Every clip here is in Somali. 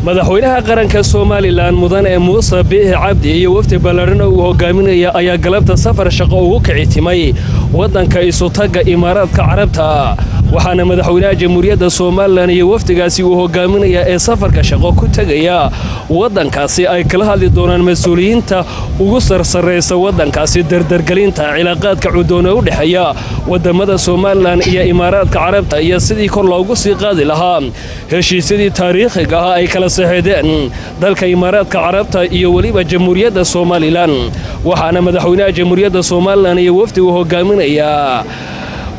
Madaxweynaha qaranka Somaliland, mudane Muuse Biixi Cabdi, iyo wafdi ballaadhan oo uu hogaaminaya ayaa galabta safar shaqo ugu kicitimay waddanka Isutagga Imaaraadka Carabta. Waxaana madaxweynaha Jamhuuriyadda Somaliland iyo wafdigaasi uu hogaaminaya ee safarka shaqo ku tegaya waddankaasi ay kala hadli doonaan mas-uuliyiinta ugu sarsarraysa waddankaasi dardargelinta cilaaqaadka cudoon ee u dhexeeya wadamada Somaliland iyo Imaaraadka Carabta iyo sidii kor loogu sii qaadi lahaa heshiisyadii taariikhiga ah ay kala saxeedeen dalka Imaaraadka Carabta iyo weliba Jamhuuriyadda Somaliland. Waxaana madaxweynaha Jamhuuriyadda Somaliland iyo wafdi uu hogaaminayaa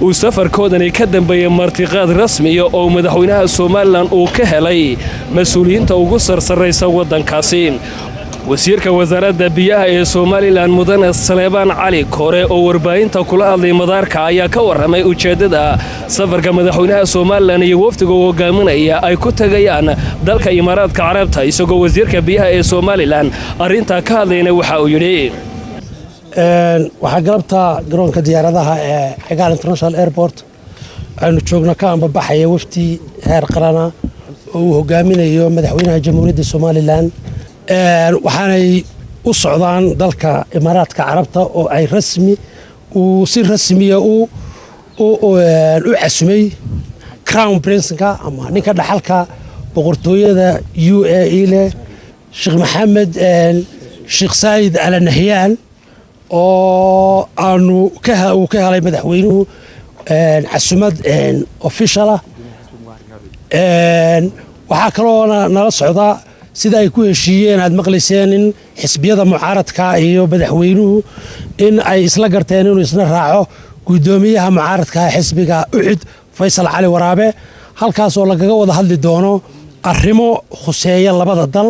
uu safarkoodani ka dambeeyey martiqaad rasmiya oo madaxweynaha Somaliland uu ka helay mas-uuliyiinta ugu sarsarraysa waddankaasi. Wasiirka wasaaradda biyaha ee Somaliland, mudane Saleebaan Cali Koore, oo warbaahinta kula hadlay madaarka ayaa ka warramay ujeeddada safarka madaxweynaha Somaliland iyo wafdiga uu hogaaminaya ay ku tegayaan dalka Imaaraadka Carabta. Isagoo wasiirka biyaha ee Somaliland arrintaa ka hadlayna, waxa uu yidhi: Waxaa galabta garoonka diyaaradaha ee Cigaal International Airport aynu joogno ka ambabaxaya wafdi heer qarana oo uu hogaaminayo madaxweynaha Jamhuuriyadda Somaliland. Waxaanay u socdaan dalka Imaaraadka Carabta oo ay rasmi uu si rasmiya u casumay crown prince-ka ama ninka dhaxalka boqortooyada UAE leh, Sheekh Maxamed Sheekh Saayid Al Nahyaan, oo aanu uu ka helay madaxweynuhu casumad official ah. Waxaa kaloona nala socda, sida ay ku heshiiyeen aad maqlayseen, in xisbiyada mucaaradka iyo madaxweynuhu in ay isla garteen inuu isna raaco guddoomiyaha mucaaradka xisbiga UCID, Faysal Cali Waraabe, halkaasoo lagaga wada hadli doono arrimo khuseeya labada dal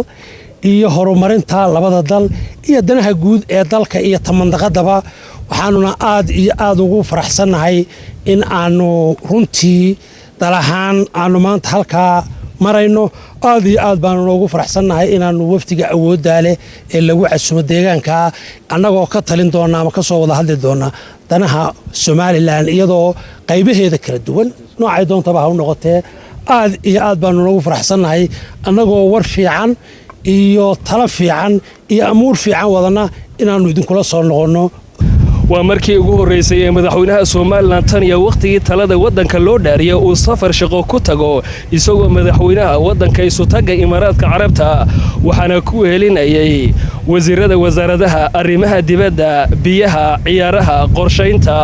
iyo horumarinta labada dal iyo danaha guud ee dalka iyo ta mandaqadaba. Waxaanuna aad iyo aad ugu faraxsannahay in aanu runtii dal ahaan aanu maanta halkaa marayno. Aad iyo aad baanu noogu faraxsannahay inaanu wafdiga awooddaa leh ee lagu casumo deegaankaa, annagoo ka talin doona ama ka soo wada hadli doona danaha Somaliland iyadoo qaybaheeda kala duwan noocay doontaba ha u noqotee. Aad iyo aad baanu noogu faraxsannahay annagoo war fiican iyo talo fiican iyo amuur fiican wadana inaannu idinkula soo noqonno. Waa markii ugu horraysay ee madaxweynaha Somaliland tan iyo wakhtigii talada waddanka loo dhaariya uu safar shaqo ku tago isagoo madaxweynaha waddanka Isutagga Imaaraadka Carabta. Waxaana ku helinayay wasiirada wasaaradaha arrimaha dibadda, biyaha, ciyaaraha, qorshaynta,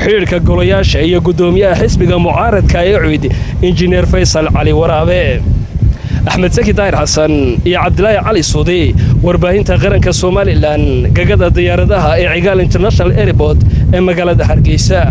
xidhiidhka golayaasha iyo guddoomiyaha xisbiga mucaaradka ee UCID, Injineer Faysal Cali Waraabe. Axmed Saki Daahir Xasan iyo Cabdilaahi Cali Suudi, warbaahinta qaranka Somaliland, gagada diyaaradaha ee Cigaal International Airport ee magaalada Hargeysa.